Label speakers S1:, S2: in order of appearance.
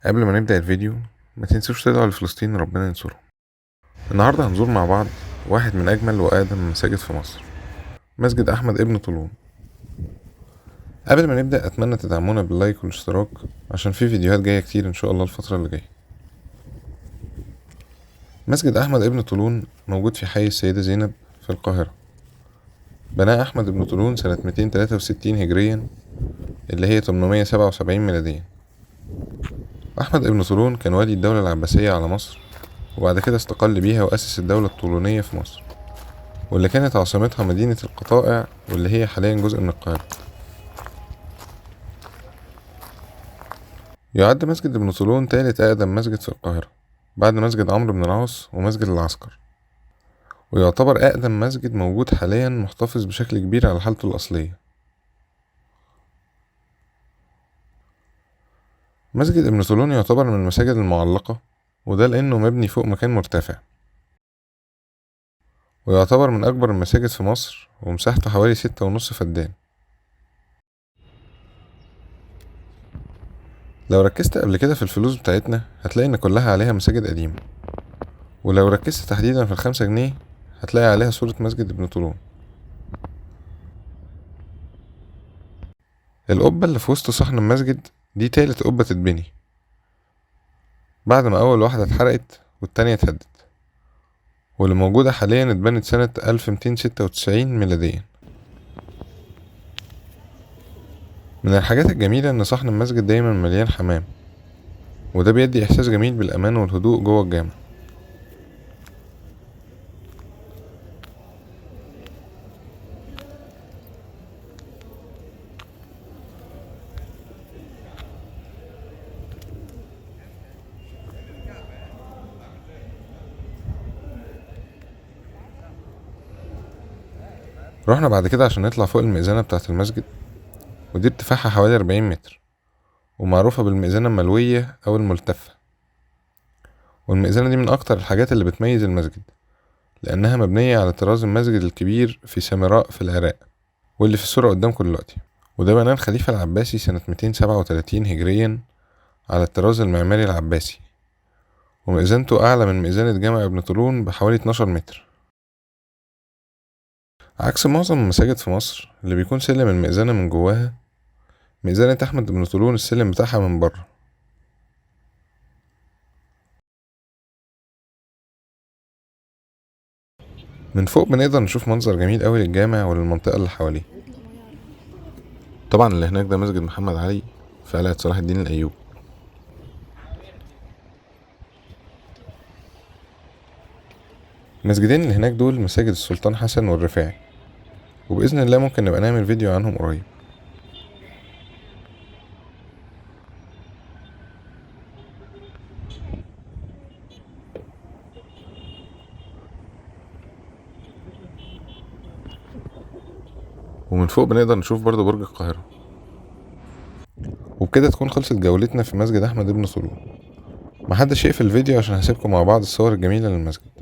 S1: قبل ما نبدأ الفيديو ما تنسوش تدعوا لفلسطين ربنا ينصرهم. النهاردة هنزور مع بعض واحد من أجمل وأقدم المساجد في مصر، مسجد أحمد ابن طولون. قبل ما نبدأ أتمنى تدعمونا باللايك والاشتراك عشان في فيديوهات جاية كتير إن شاء الله الفترة اللي جاية. مسجد أحمد ابن طولون موجود في حي السيدة زينب في القاهرة. بناه أحمد بن طولون سنة 263 هجريا اللي هي 877 ميلاديا. أحمد بن طولون كان والي الدولة العباسية على مصر، وبعد كده استقل بيها وأسس الدولة الطولونية في مصر، واللي كانت عاصمتها مدينة القطائع واللي هي حاليا جزء من القاهرة. يعد مسجد ابن طولون ثالث أقدم مسجد في القاهرة بعد مسجد عمرو بن العاص ومسجد العسكر، ويعتبر أقدم مسجد موجود حاليا محتفظ بشكل كبير على حالته الأصلية. مسجد ابن طولون يعتبر من المساجد المعلقة، وده لأنه مبني فوق مكان مرتفع، ويعتبر من أكبر المساجد في مصر، ومساحته حوالي 6.5 فدان. لو ركزت قبل كده في الفلوس بتاعتنا هتلاقي إن كلها عليها مساجد قديمة، ولو ركزت تحديدا في 5 جنيه هتلاقي عليها صورة مسجد ابن طولون. القبة اللي في وسط صحن المسجد دي تالت قبة تتبني بعد ما أول واحدة اتحرقت والتانية اتهدت، واللي موجودة حاليا اتبنت سنة 1296 ميلاديا. من الحاجات الجميلة إن صحن المسجد دايما مليان حمام، وده بيدي إحساس جميل بالأمان والهدوء جوه الجامع. رحنا بعد كده عشان نطلع فوق المئذنة بتاعة المسجد، ودي ارتفاعها حوالي 40 متر، ومعروفة بالمئذنة الملوية أو الملتفة. والمئذنة دي من أكتر الحاجات اللي بتميز المسجد، لأنها مبنية على طراز المسجد الكبير في سامراء في العراق، واللي في الصورة قدامكم دلوقتي، وده بناه الخليفة العباسي سنة 237 هجريا على الطراز المعماري العباسي، ومئذنته أعلى من مئذنة جامع ابن طولون بحوالي 12 متر. عكس معظم المساجد في مصر اللي بيكون سلم المئذنة من جواها، مئذنة أحمد بن طولون السلم بتاعها من بره. من فوق بنقدر نشوف منظر جميل قوي للجامع وللمنطقة اللي حواليه. طبعا اللي هناك ده مسجد محمد علي في قلعة صلاح الدين الأيوبي. المسجدين اللي هناك دول مساجد السلطان حسن والرفاعي، وبإذن الله ممكن نبقى نعمل فيديو عنهم قريب. ومن فوق بنقدر نشوف برضو برج القاهرة. وبكده تكون خلصت جولتنا في مسجد أحمد بن طولون. محدش يقفل الفيديو عشان هسيبكم مع بعض الصور الجميلة للمسجد.